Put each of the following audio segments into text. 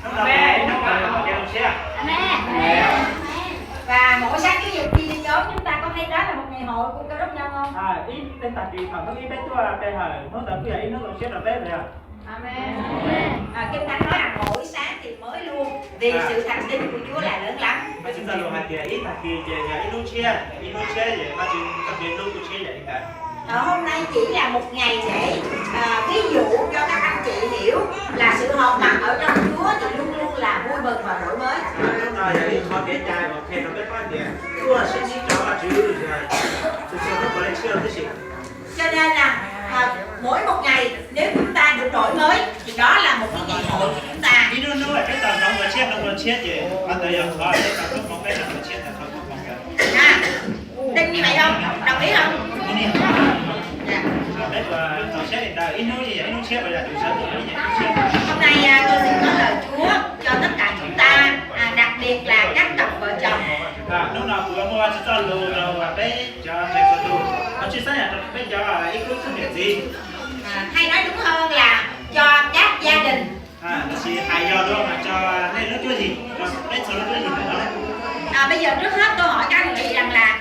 Hnub no ib hnub kawg nkaus kev zoo siab. Amen. Và mỗi sáng Chúa Nhật thì nhóm chúng ta có hay nói là một ngày hội của Cơ Đốc nhân không? À, ib tag kis thaum hnub ib peb tuaj pe hawm hnub ntawd kuj yog ib hnub zoo siab rau peb lawm. Amen. À, Kinh Thánh nói rằng mỗi sáng thì mới luôn vì sự thành tín của Chúa là lớn lắm. Txoj lus hais tias ib tag kis ces yog ib hnub tshiab, ib hnub tshiab ces Vajtswv txoj kev hlub kuj tshiab yam li ntawd. Ờ, hôm nay chỉ là một ngày để, à, ví dụ cho các anh chị hiểu là sự họp mặt ở trong Chúa thì luôn luôn là vui mừng và đổi mới. Hnub no yog ib qho kev cai uas qhia rau peb paub tias tuaj sib ntsib rau Vajtswv yog txhua txhua hnub puav leej tshiab tib si. Cho nên là, à, mỗi một ngày nếu chúng ta được đổi mới thì đó là một cái ngày hội của chúng ta. Ib hnub hnub peb tau hloov dua tshiab, hloov dua tshiab ces qhov ntawd yog qhov peb tau hloov peb tau dua tshiab, tau hloov peb tau. À, tin như vậy không? Đồng ý không? Dạ. Peb tau siab li ntawd, ib hnub ib hnub tshiab, ua yam tus sawv tus ib yam hnub tshiab. Hôm nay, à, tôi xin có lời Chúa cho tất cả chúng ta, à, đặc biệt là các cặp vợ chồng. Hnub no kuv muaj Vajtswv txoj lus rau peb cov ntseeg txhua tus, ho tshwj xeeb yog rau peb cov ib khub txheeb niam txiv. À, hay nói đúng hơn là cho các gia đình. Tab sis hais yog dua mas tso nej lub cuab yig, tso peb txhua lub cuab yig ntawm no. À, bây giờ trước hết tôi hỏi các anh chị rằng là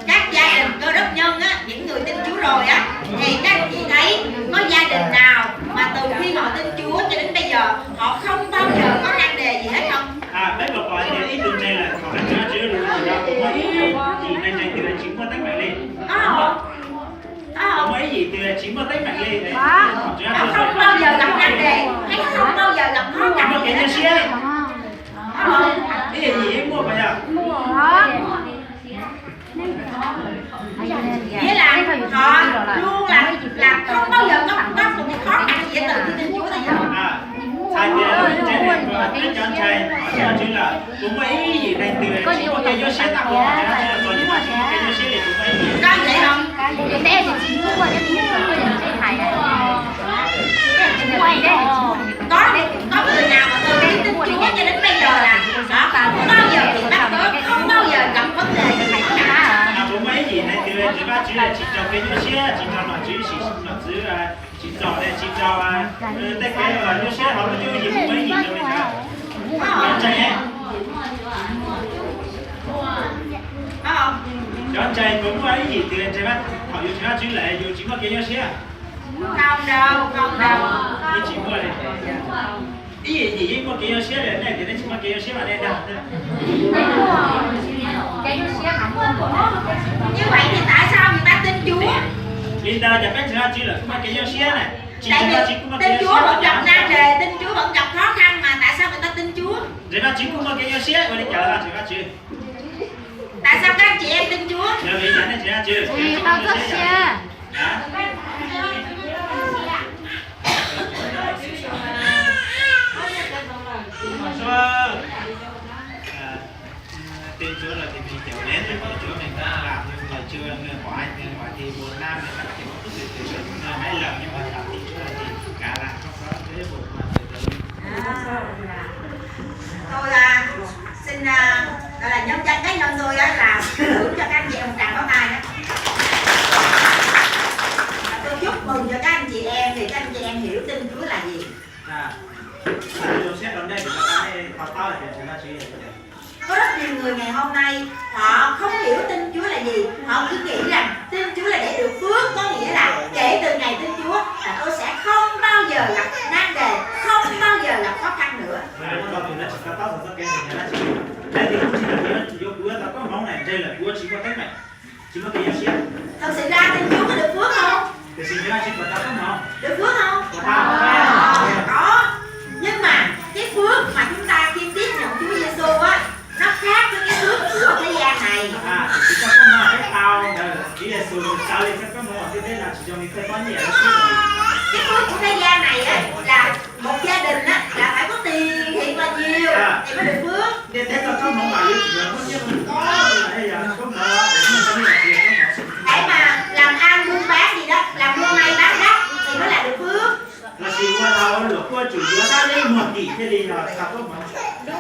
các gia đình Cơ Đốc nhân á, những người tin Chúa rồi á, thì các anh chị thấy có gia đình nào mà từ khi họ tin Chúa cho đến bây giờ họ không bao giờ có nan đề gì hết không? À, peb puas pom tias ib tug ntseeg lawm thaum ntseeg Vajtswv los yog muaj ib yim neeg ntseeg twg tsis muaj teeb meem li? Có không? Có không? Muaj ib yim twg tsis muaj teeb meem li? Không bao giờ gặp nan đề, hay không bao giờ gặp khó khăn. Muaj kev nyuaj siab. Ib yim yeej muaj puas yog? Nghĩa là họ luôn là, là không bao giờ có, có một cái khó khăn gì từ khi tin Chúa tới giờ. À, hais tias ntseeg, peb cov ntseeg, peb cov ntseeg lawm, puas muaj ib yim neeg twg tsis muaj kev nyuaj siab tag nrho, tsis muaj kev nyuaj siab li, puas muaj ib yim? Có vậy không? Có, có người nào mà từ khi tin Chúa cho đến bây giờ là họ không bao giờ bị mắc bớ, không bao giờ gặp vấn đề gì cả. Puas muaj ib yim neeg twg tsis, Vajtswv tsis tso kev nyuaj siab, tsis tso nom tswv, tsis nom tswv, tsis txom, tsis tso tej kev nyuaj siab hauv lub cuab yig, puas muaj ib yim neeg li ntawd? Cov ntseeg, cov ntseeg puas muaj ib yim twg ntseeg, thaum yus ntseeg Vajtswv lawm yus tsis muaj kev nyuaj siab? Không đâu, không đâu. Yeej tsis muaj li. Ib yim yeej muaj kev nyuaj siab li, nej tias nej tsis muaj kev nyuaj siab mas nej dag. Như vậy thì tại sao người ta tin Chúa? Li ntawd ces peb ntseeg Vajtswv lawm kuj muaj kev nyuaj siab na. Tsis ntseeg Vajtswv kuj muaj kev nyuaj siab. Tin Chúa vẫn gặp nan đề, tin Chúa vẫn gặp khó khăn mà tại sao người ta tin Chúa? Ntseeg Vajtswv kuj muaj kev nyuaj siab, ua li cas los ntseeg Vajtswv? Tại sao các anh chị em tin Chúa? Yog vim li cas nej ntseeg Vajtswv? Tau txoj sia. Tin Chúa là tình mình kiểu đến với Chúa, mình đã làm nhưng mà chưa, người hỏi, người hỏi thì buồn, nam người ta có thể có cái sự tự tin, người hãy làm nhưng mà thả tin Chúa là gì? Cả là không có dễ vượt qua sự tự tin. Tôi, à, xin, à, gọi là nhân danh cá nhân tôi á, là thưởng cho các anh chị em một tràng pháo tay nhé. Và tôi chúc mừng cho các anh chị em vì các anh chị em hiểu tin Chúa là gì. Có rất nhiều người ngày hôm nay họ không hiểu tin Chúa là gì, họ cứ nghĩ rằng tin Chúa là để được phước, có nghĩa là kể từ ngày tin Chúa là tôi sẽ không bao giờ gặp nan đề, không bao giờ gặp khó khăn nữa. Thật sự ra tin Chúa có được phước không? Thật sự ra tin Chúa có được phước không? Được phước không? Có. Nhưng mà cái phước mà chúng ta khi tiếp nhận Chúa Giêsu á, nó khác với cái phước của thế gian này. Cái phước của thế gian này á, là một gia đình á, là phải có tiền thiệt là nhiều thì mới được phước. Để mà làm ăn buôn bán gì đó, làm mua may bán đắt thì mới là được phước.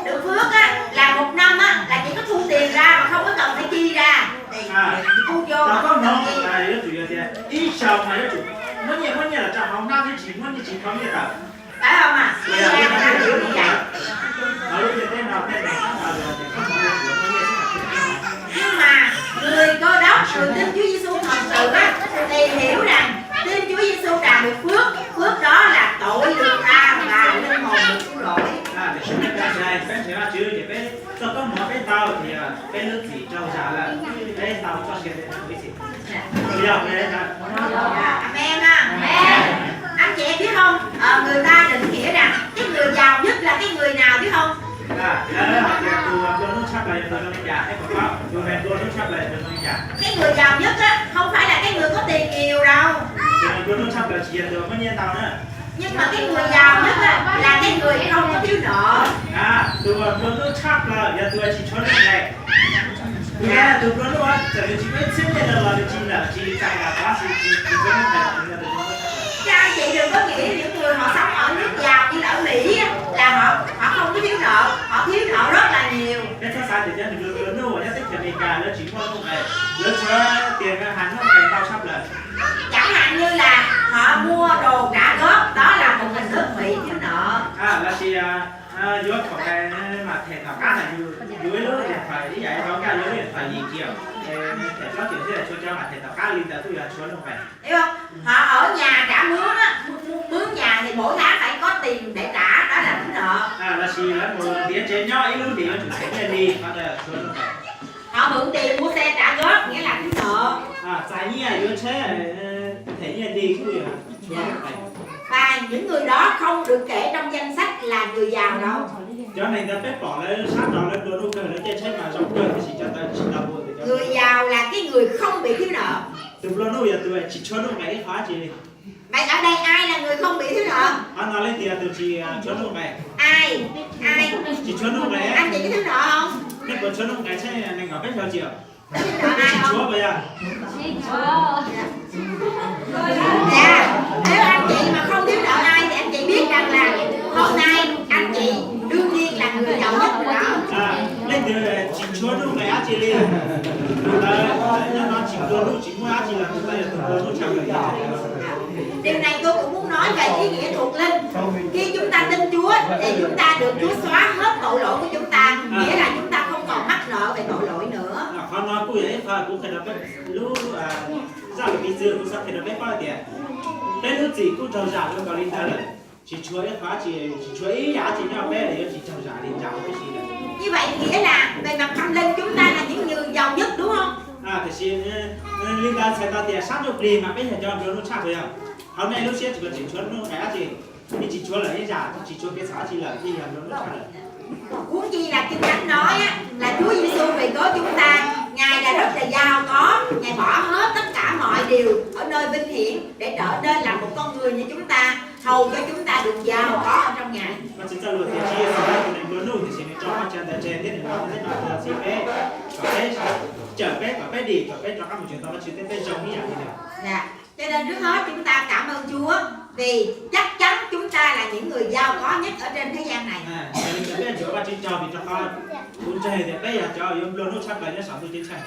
Được phước á, là một năm á, là chỉ có thu tiền ra mà không có cần phải chi ra. Thu vô mà không cần chi. Ib xyoos mas yuav tsum muab nyiaj, muab nyiaj los tso hauv hnab thiab tsis muab nyiaj tsis thov nyiaj tawm. Phải không ạ? Bây giờ chúng ta hiểu như vậy. Peb lub txim raug zam lawm, peb tau txoj sia ntawm Yexus. Amen ha. Anh chị em biết không? Ờ, người ta định nghĩa rằng cái người giàu nhất là cái người nào biết không? Tus nplua nuj tshaj plaws yog tus zoo li cas, peb puas paub? Tus nplua nuj tshaj plaws yog tus zoo li cas? Cái người giàu nhất á, không phải là cái người có tiền nhiều đâu. Tus nplua nuj tshaj plaws tsis yog tus muaj nyiaj ntau na. Nhưng mà cái người giàu nhất á, là cái người không có thiếu nợ. Tus nplua nuj tshaj plaws yog tus tsis tshuav nuj nqis. Tus nplua nuj txawm yog tsis muaj ib txhiab nyiaj ntau los nws tsis nyiam tsis txais nqa pov tsis tsis tshuav nuj nqis. Các anh chị đừng có nghĩ những người họ sống ở nước giàu như là ở Mỹ á, là họ họ không có thiếu nợ, họ thiếu nợ rất là nhiều. Peb txhob xav tias cov nplua nuj nyob teb chaws Amelikas lawv tsis muaj nuj nqis, lawv tshuav tias nqa has nuj nqis ntau tshaj plaws. Chẳng hạn như là họ mua đồ trả góp, đó là một hình thức hủy thiếu nợ. Lossis yuav thaum mas them tom qab na, yus yuav ib lub điện thoại ib yam li nkaj lub điện thoại yim triệu, them plaub triệu thiab tshuav cov mas them tom qab li ntawd kuj yog tshuav nuj nqis. Hiểu không? Họ ở nhà trả mướn á, mướn nhà thì mỗi tháng phải có tiền để trả, đó là thiếu nợ. Lossis lawv mus ntiav tsev nyob ib lub hlis yuav tsum them nyiaj li, qhov ntawd tshuav nuj nqis. Họ mượn tiền mua xe trả góp nghĩa là thiếu nợ. Txais nyiaj yuav tsheb them nyiaj li kuj yog tshuav nuj nqis. Và những người đó không được kể trong danh sách là người giàu đâu. Cov neeg ntawd peb pom lawv sab no lawv nplua nuj kawg, lawv caij tsheb mas zoo kawg, tiam sis cov ntawd tsis tau ua. Người giàu là cái người không bị thiếu nợ. Tus nplua nuj yog tus tsis tshuav nuj nqis ib qho dab tsi li. Vậy ở đây ai là người không bị thiếu nợ? Qhov no leej twg yog tus tsis tshuav nuj nqis? Ai? Ai? Tsis tshuav nuj nqis. Anh chị có thiếu nợ không? Nej puas tshuav nuj nqis tsheb nees nkaum peb caug triệu? Tsis tshuav puas yog? Dạ, nếu anh chị mà không thiếu nợ ai thì anh chị biết rằng là hôm nay anh chị đương nhiên là người giàu nhất rồi đó. Leej twg tsis tshuav nuj nqis dab tsi li, tus ntawd nyob no tsis nplua nuj tsis muaj dab tsi los tus ntawd yog tus nplua nuj tshaj plaws. Điều này tôi cũng muốn nói về ý nghĩa thuộc linh. Khi chúng ta tin Chúa thì chúng ta được Chúa xóa hết tội lỗi của chúng ta, nghĩa là chúng ta không còn mắc nợ về tội lỗi nữa. Qhov no kuj yog ib qho kuv qhia rau peb lub zaj lus piv txwv, kuv xav qhia rau peb paub tias peb lub txim kuj raug zam zoo nkaus li ntawd lawm. Tsis tshuav ib qho dab tsi, tsis tshuav ib yam dab tsi nyob peb yuav tsis raug zam li ntawd peb siv lawm. Như vậy nghĩa là về mặt tâm linh chúng ta là những người giàu nhất đúng không? Tiam sis li ntawd txhais tau tias sab ntsuj plig mas peb yog cov nplua nuj tshaj plaws yog. Hauv nej lub siab tsis tau tseem tshuav nuj nqis dab tsi, yeej tsis tshuav lawm ib yam, tsis tshuav kev txhaum dab tsi lawm, yeej yog nplua nuj tshaj lawm. Huống chi là Kinh Thánh nói á, là Chúa Giêsu về cứu chúng ta, Ngài là rất là giàu có, Ngài bỏ hết tất cả mọi điều ở nơi vinh hiển để trở nên là một con người như chúng ta, hầu cho chúng ta được giàu có ở trong Ngài. Vajtswv txoj lus tias Tswv Yexus yog tus neeg nplua nuj, tiam sis nws tso qhov chaw ntawd tseg thiab nws los teb no ua txhiv peb, kom peb, cawm peb kom peb dim, kom peb rov qab mus tsev tau Vajtswv thiab peb zoo ib yam li ntawd. Cho nên trước hết chúng ta cảm ơn Chúa vì chắc chắn chúng ta là những người giàu có nhất ở trên thế gian này. Yog li ntawd peb yuav ntsuav Vajtswv tsaug vim rau qhov kuv ntseeg tias peb yog cov yuav nplua nuj tshaj plaws nyob saum ntuj ceeb tsheej.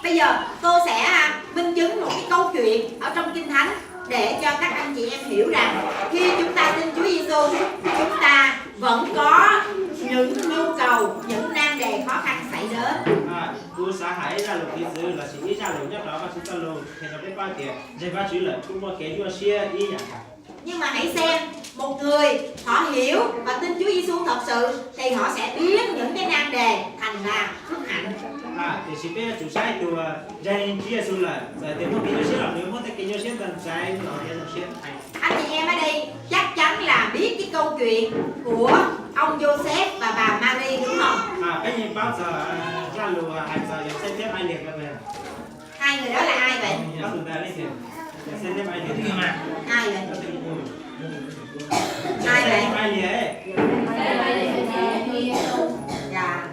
Bây giờ tôi sẽ à, minh chứng một cái câu chuyện ở trong Kinh Thánh để cho các anh chị em hiểu rằng khi chúng ta tin Chúa Giêsu, chúng ta vẫn có những nhu cầu, những nan đề khó khăn xảy đến. Kuv xav hais ib zaj lus piv txwv lossis ib zaj lus nyob rau Vajtswv txoj lus qhia rau peb paub tias ntseeg Vajtswv lawm kuj muaj kev nyuaj siab ib yam nkaus. Nhưng mà hãy xem, một người họ hiểu và tin Chúa Giêsu thật sự thì họ sẽ biến những cái nan đề thành là phước hạnh. Tiam sis peb yuav tsum saib tus ntseeg Tswv Yexus lawm, txawm tias muaj kev nyuaj siab los nws muab tej kev nyuaj siab ntawd ntxeev los ua zoo siab. Anh chị em ở đây chắc chắn là biết cái câu chuyện của ông Joseph và bà Mary đúng không? Peb yeej paub txog zaj lus hais txog Yauxej thiab Malis. Hai người đó là ai vậy? Ai vậy? Ai vậy? Dạ.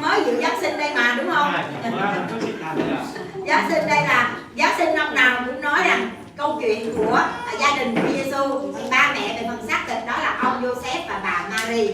Mới dự Giáng sinh đây mà đúng không? Giáng sinh đây là Giáng sinh năm nào cũng nói rằng câu chuyện của à, gia đình Chúa Giêsu, ba mẹ về phần xác thịt đó là ông Joseph và bà Mary.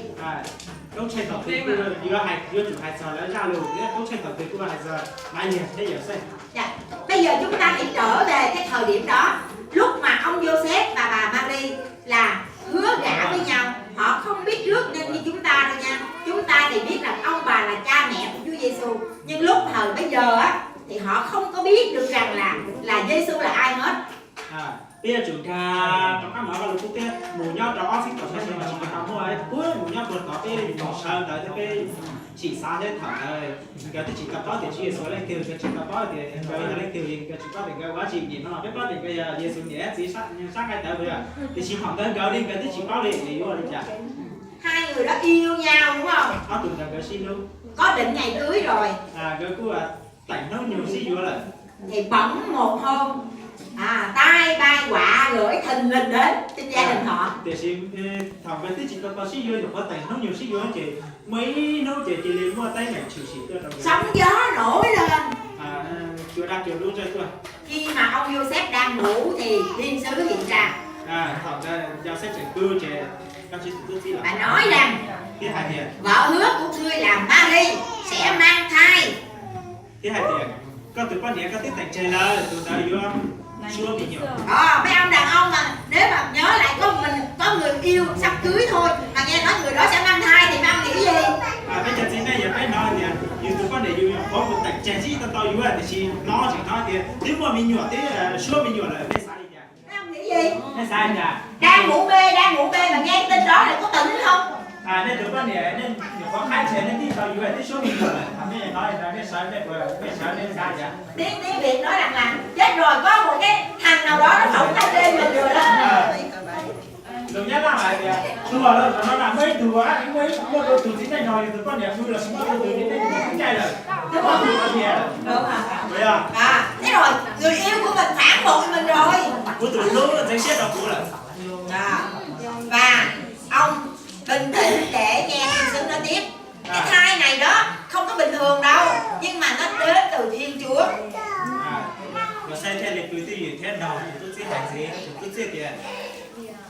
Toob tsheej thaum twg kuj yuav hais, yuav tsum hais txog lawv zaj lus, toob tsheej thaum twg kuj hais txog Malis thiab Yauxej. Dạ. Bây giờ chúng ta hãy trở về cái thời điểm đó, lúc mà ông Joseph và bà Mary là hứa gả với nhau, họ không biết trước nên như chúng ta đâu nha. Chúng ta thì biết rằng ông bà là cha mẹ của Chúa Giêsu, nhưng lúc thời bấy giờ á thì họ không có biết được rằng là là Giêsu là ai hết. Peb yuav tsum nkag rov qab mus Vaj Lus Kub thiab mus nyob rau ob txhiab kaum xya xyoo tsis tau muaj, puag mus nyob puag tom peb mus sawv ntawd thiab peb tsis xav thiab thaum ntawd nkawd twb tsis tau paub tias Tswv Yexus yog leej twg, nkawd tsis tau paub tias nkawd yog leej twg, nkawd tsis paub tias nkawd ua dab tsi, nim no peb paub tias nkawd yog Yexus niam txiv sab nqaij tawv puas yog? Tiam sis thaum ntawd nkawd li nkawd twb tsis paub li es yuav ua li cas. Hai người đó yêu nhau đúng không? Ob tug ntawd nkawd sib hlub. Có định ngày cưới rồi. Nkawd kuj teem hnub nyoog sib yuav lawm. Thì bỗng một hôm, à, tai bay vạ gửi thình lình đến trên gia đình họ. Tiam sis thaum nkawd twb tsis tau tau sib yuav, nyuam qhuav teem hnub nyoog sib yuav ces muaj ib hnub ces cia li muaj teeb meem tshwm sim tuaj rau nkawd. Sóng gió nổi lên. Cua daj cua dub txawj tuaj. Khi mà ông Joseph đang ngủ thì thiên sứ hiện ra. Thaum Yauxej tseem pw ces koj txiv tub txib los. Và nói rằng, thiab hais tias, vợ hứa của ngươi là Mary sẽ mang thai. Thiab hais tias, koj tus poj niam koj twb teem tseg lawm, tus ntawd yuav suab me nyuam. Ồ, mấy ông đàn ông mà nếu mà nhớ lại có mình có người yêu sắp cưới thôi mà nghe nói người đó sẽ mang thai thì mấy ông nghĩ gì? Peb cov txiv neej yog peb hnov tias yus tus poj niam yus nyuam qhuav mus teem tseg tsis tau tau yuav tiam sis hnov tseem hnov tias twb muaj me nyuam twb suab me nyuam lawm, nej xav li cas? Đang ngủ mê, đang ngủ mê mà nghe tin đó là có tỉnh không? Nej tus poj niam nej nyuam qhuav qhaib tseg nej twb tau yuav twb suab me nyuam lawm, nej hnov nej sawv nej puas, nej sawv nej xav li cas? Tiếng, tiếng Việt nói rằng là chết rồi có một cái thằng nào đó nó phóng tay lên mình rồi đó. Tus Nyab Laj hais tias, tuag lawm qhov no na muaj ib tug, muaj ib, muaj tus txiv neej no yog tus poj niam pw los sis muaj tus txiv neej no twb caij lawm, muaj tus poj niam lawm. Thế rồi, người yêu của mình phản bội mình rồi. Kuv tus hlub ntxeev siab rau kuv lawm. Và ông bình tĩnh để nghe thiên sứ nói tiếp. Cái thai này đó không có bình thường đâu, nhưng mà nó đến từ Thiên Chúa. Yauxej thiaj li pw twj ywm thiab nrog tus tub txib hais ntxiv, tus tub txib tias,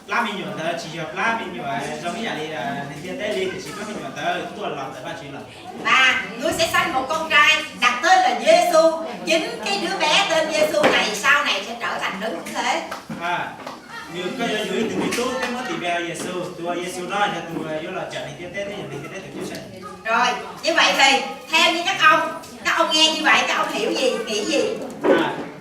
plab me nyuam ntawd tsis yog plab me nyuam zoo ib yam li neeg ntiaj teb li, tiam sis plab me nyuam ntawd tuaj los ntawm Vajtswv lawm. Và ngươi sẽ sanh một con trai, đặt tên là Giê-xu. Chính cái đứa bé tên Giê-xu này sau này sẽ trở thành đấng cứu thế. Nws, koj yuav yug ib tug me tub thiab muab tis npe hu Yexus, tus Yexus no yog tus yuav los cawm neeg ntiaj teb thiab yog neeg ntiaj teb tus tub se. Rồi, như vậy thì theo như các ông, các ông nghe như vậy các ông hiểu gì, nghĩ gì?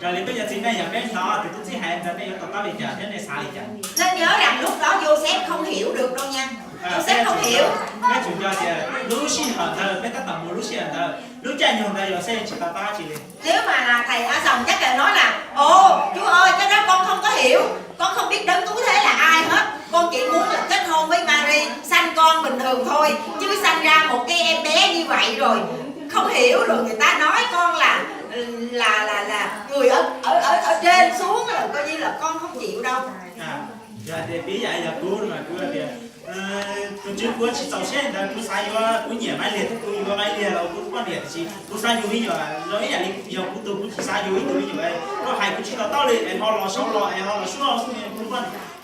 Raws li peb cov txiv neej yog peb hnov tus tub txib hais ntawd nej yuav to taub li cas thiab nej xav li cas? Nên nhớ rằng lúc đó Joseph không hiểu được đâu nha. Joseph không hiểu. Peb tsum nco tias lub sij hawm ntawd, peb tab tom mus lub sij hawm ntawd, lub caij nyoog ntawd Yauxej tsis to taub dab tsi li. Nếu mà là thầy A Sòng chắc là nói là, ồ, chú ơi, cái đó con không có hiểu, con không biết đấng cứu thế là ai hết. Con chỉ muốn là kết hôn với Mary, sanh con bình thường thôi, chứ sanh ra một cái em bé như vậy rồi không hiểu, rồi người ta nói con là là là là người ở ở ở ở trên xuống, là coi như là con không chịu đâu. Yog tias pib yam yog kuv mas kuv tias, tus tswv, kuv tsis txaus siab ntawd, kuv xav yuav, kuv nyiam Maiv Liag thiab kuv yuav Maiv Liag los kuv poj niam, tiam sis kuv xav yug me nyuam zoo ib yam li yog kuv tug, kuv tsis xav yug ib tug me nyuam. Koj hais kuv tsis to taub li es ho los saud los es ho los suab xwb,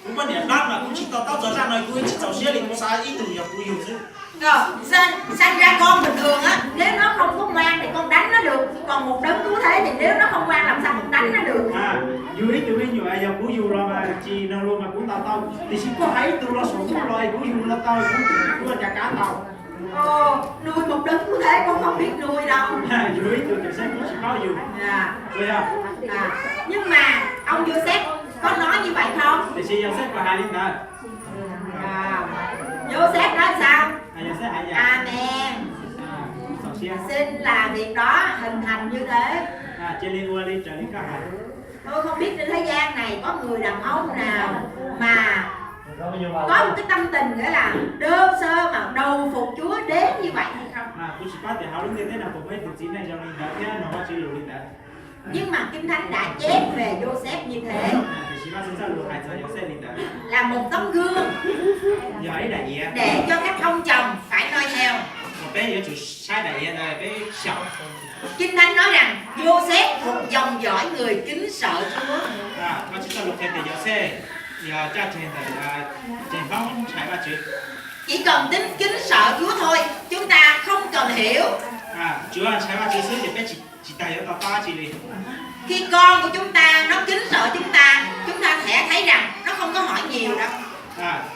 kuv poj niam nplab mas kuv tsis to taub txog zaj no, kuv tsis txaus siab li, kuv xav ib tug yog kuv yug xwb. Rồi, sanh, sanh ra con bình thường á, nếu nó không có ngoan thì con đánh nó được. Còn một đấng cứu thế thì nếu nó không ngoan làm sao con đánh nó được? Yug ib tug me nyuam yog kuv yug los mas tsis nug lus mas kuv to taub, tiam sis koj hais ib tug los saum ntuj los es kuv yug los tau, kuv, kuv ua cas kav tau? Ồ, nuôi một đấng cứu thế con không biết nuôi đâu. Yug ib tug cawm seej kuv tsis paub yug. Ua yog. À, nhưng mà ông Joseph có nói như vậy không? Tiam sis Yauxej puas hais li ntawd? À, Joseph nói sao? Yauxej hais tias, Amen. Xin là việc đó hình thành như thế. Cia li ua li raws li koj hais. Tôi không biết trên thế gian này có người đàn ông nào mà có một cái tâm tình nghĩa là đơn sơ mà đầu phục Chúa đến như vậy hay không? Kuv tsis paub tias hauv lub ntiaj teb no puas muaj ib tug txiv neej zoo li ntawd thiab nug Vajtswv lus li ntawd. Nhưng mà Kinh Thánh đã chép về Joseph như thế. Tiam sis Vajtswv txoj lus hais txog Yauxej li ntawd, là một tấm gương, yog ib daim iav, để cho các ông chồng phải noi theo. Uas peb yuav tsum saib daim iav ntawd peb xyaum. Kinh Thánh nói rằng Joseph thuộc dòng dõi người kính sợ Chúa. Vajtswv txoj lus qhia tias Yauxej yog caj reg ntawm, ceg Hmoob ntshai Vajtswv. Chỉ cần kính, kính sợ Chúa thôi, chúng ta không cần hiểu. Tsuav ntshai Vajtswv xwb ces peb tsis, tsis tas yuav to taub dab tsi li. Khi con của chúng ta nó kính sợ chúng ta, chúng ta sẽ thấy rằng nó không có hỏi nhiều đâu.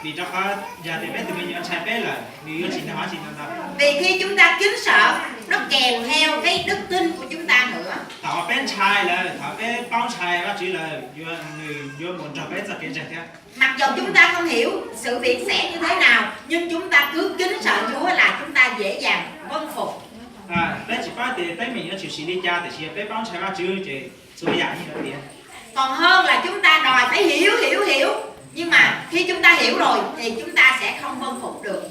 Vim rau qhov yog tias peb tus me nyuam ntshai peb lawm, nws yuav tsis nrog peb tsis nrog ntawd. Vì khi chúng ta kính sợ, nó kèm theo cái đức tin của chúng ta nữa. Thaum peb ntshai lawm, thaum peb paub ntshai Vajtswv lawm, yuav nws yuav mus nrog peb txoj kev ntseeg thiab. Mặc dù chúng ta không hiểu sự việc sẽ như thế nào, nhưng chúng ta cứ kính sợ Chúa là chúng ta dễ dàng vâng phục. Peb tsis paub tias teeb meem yuav tshwm sim li cas, tiam sis yog peb paub ntshai Vajtswv ces txhua yam yeej yuav tiav. Còn hơn là chúng ta đòi phải hiểu, hiểu, hiểu. Nhưng mà khi chúng ta hiểu rồi thì chúng ta sẽ không vâng phục được.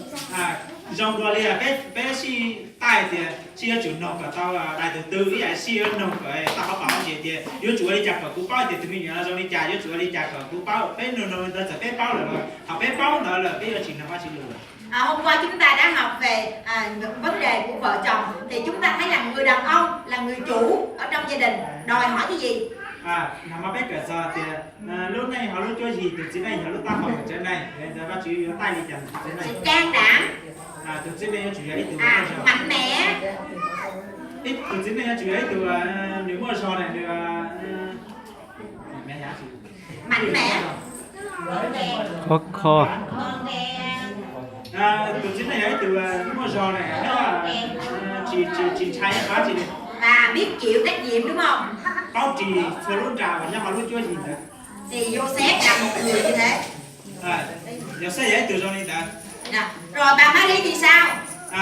Zoo dua li peb, peb sib taij tias sib yuav tsum noog kom tau daim tus twg, ib yam sib yuav noog kom tau qhov pom hauv ces yuav tsum ua li cas kom kuv paub tias tus me nyuam no zoo li cas, yuav tsum ua li cas kom kuv paub. Peb noog noog ntawd txawm peb paub lawm los thaum peb paub ntawd lawm peb yuav tsis noog Vajtswv lawm. Hôm qua chúng ta đã học về, à, vấn đề của vợ chồng thì chúng ta thấy rằng người đàn ông là người chủ ở trong gia đình, đòi hỏi cái gì? Nag hmo peb kawm txog tias lub neej hauv lub cuab yig, tus txiv neej yog lub taub hau ntawm tsev neeg, yog li ntawd Vajtswv yuav taij li cas tus txiv neej? Can đảm. Tus txiv neej yuav tsum yog ib tug, à, muaj zog, mạnh mẽ. Ib, tus txiv neej yuav tsum yog ib tug, nws muaj zog na, nws mạnh mẽ. Khov kho. Tus txiv neej yog ib tug muaj zog na, tsis, tsis, tsis ntshai qhov tsis. Và biết chịu trách nhiệm đúng không? Paub ris txhua lub nra uas nyob hauv lub cuab yig ntawd. Thì Joseph là một người như thế. Yauxej yog ib tug zoo li ntawd. Rồi bà Mary thì sao?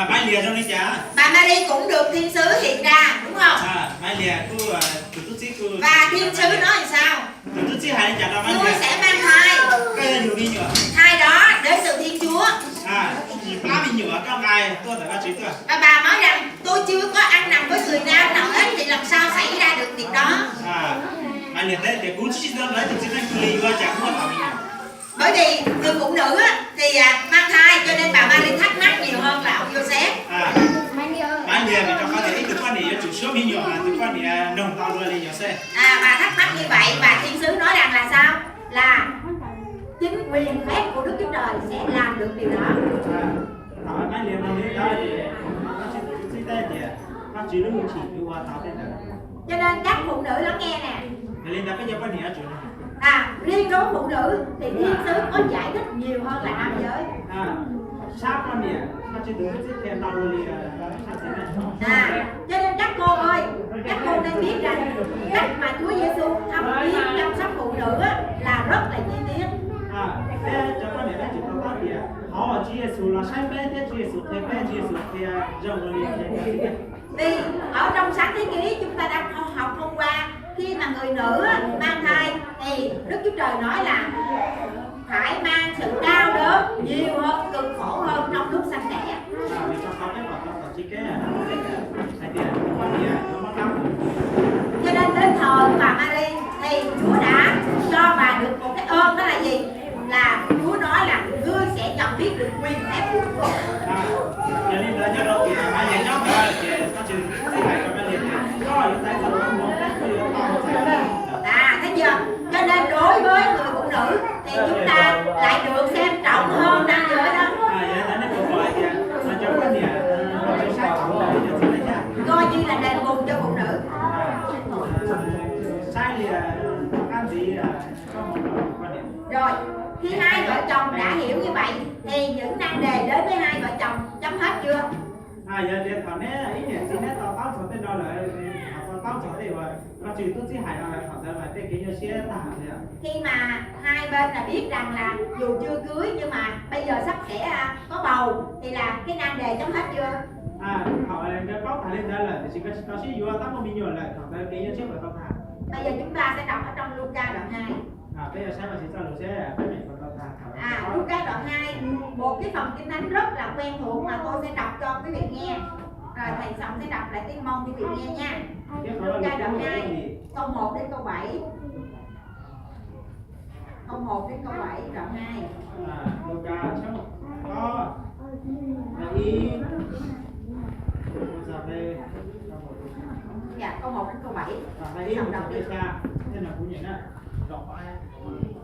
Maiv Liag zoo li cas? Bà Mary cũng được thiên sứ hiện ra, đúng không? Maiv Liag kuj, tus tub txib kuj. Và thiên sứ nói làm sao? Tus tub txib hais li cas rau Maiv Liag? Tôi sẽ mang thai. Koj yuav yug me nyuam. Thai đó đến từ Thiên Chúa. Plab me nyuam koj nqa tuaj ntawm Vajtswv tuaj. Và bà nói rằng tôi chưa có ăn nằm với người nam nào hết thì làm sao xảy ra được việc đó? Maiv Liag teb tias kuv tsis tau nrog ib tug txiv neej twg li, yuav cas kuv muaj tau me nyuam. Bởi vì người phụ nữ á, thì, à, mang thai cho nên bà Mary thắc mắc nhiều hơn là ông Joseph. Maiv Liag vim rau qhov tias ib tug poj niam yuav tsum suab me nyuam mas tus poj niam noog tau dua li Yauxej. À, bà thắc mắc như vậy và thiên sứ nói rằng là sao? Là chính quyền phép của Đức Chúa Trời sẽ làm được điều đó. Thaum Maiv Liag noog li ntawd ces Vajtswv tus tub txib teb tias Vajtswv lub hwj chim yuav ua tau tej ntawd. Cho nên các phụ nữ lắng nghe nè. Yog li ntawd peb cov poj niam yuav tsum. À, riêng đối với phụ nữ thì thiên sứ có giải thích nhiều hơn là nam giới. Sab poj niam Vajtswv tus tub txib qhia ntau dua li sab txiv neej. À, cho nên các cô ơi, các cô nên biết rằng cách mà Chúa Giêsu thăm viếng chăm sóc phụ nữ á, là rất là chi tiết. Peb cov poj niam peb tsum tau paub tias qhov uas Tswv Yexus los saib peb thiab Tswv Yexus qhia peb, Tswv Yexus qhia zoo dua li qhia peb. Vì ở trong sáng thế ký chúng ta đã học hôm qua, khi mà người nữ á, mang thai thì Đức Chúa Trời nói là phải mang sự đau đớn nhiều hơn, cực khổ hơn trong lúc sanh đẻ. Cho nên đến thời bà Mary thì Chúa đã cho bà được một cái ơn, đó là gì? Là Chúa nói là ngươi sẽ nhận biết được quyền phép của Chúa. Yog li ntawd nyob rau tias Maiv Liag nyob ntawd ces Vajtswv txib hais rau Maiv Liag tias koj yuav txais txoj lus qhov muag, koj yuav tau txais. À, thấy chưa? Cho nên đối với người phụ nữ thì chúng ta lại được xem trọng hơn nam giới đó. Yog li ntawd nej puas pom hais tias cov poj niam Vajtswv saib txawv ntawm cov txiv neej thiab. Coi như là đền bù cho phụ nữ. Saib li qab ntxiv. Rồi, khi hai vợ chồng đã hiểu như vậy, thì những nan đề đến với hai vợ chồng chấm hết chưa? Yog tias thaum neb ib niam txiv neb to taub txog tej no lawm, tau taub txog tej uas Vajtswv tub txib hais no lawm, thaum ntawd mas tej kev nyuaj siab tag lawm. Khi mà hai bên là biết rằng là dù chưa cưới nhưng mà bây giờ sắp sẻ, à, có bầu thì là cái nan đề chấm hết chưa? Thaum nkawd paub tag li ntawd lawm, tiam sis nkawd tsis tau sib yuav, tab muaj me nyuam lawm, thaum ntawd kev nyuaj siab puas tau tag? Bây giờ chúng ta sẽ đọc ở trong Luca đoạn hai. Peb yuav saib Vajtswv txoj lus seb peb meem puas tau tag. À, Luca đoạn hai, một cái phần Kinh Thánh rất là quen thuộc mà tôi sẽ đọc cho quý vị nghe. Rồi thầy Sòng sẽ đọc lại tiếng Mông cho quý vị nghe nha. Luca đoạn hai, câu một đến câu bảy. Câu một đến câu bảy, đoạn hai. Luka tshooj ob, nqe ib, Dạ, câu một đến câu bảy. Nqe ib mus txog nqe xya, tej no kuv nyeem na.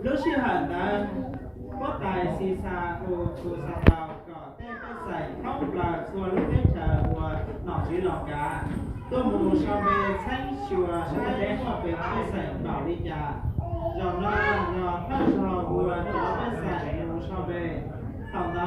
Lub sij hawm ntawd, huab tais Xixas Augustaus kom tej pej xeem thoob plaws txhua lub teb chaws uas nom tswv los kav tuaj mus sau npe txheeb xyuas saib muaj pes pej xeem npaum li cas. Zaum no yog Thaj Zog hu cov pej xeem mus so pes, thaum ntawd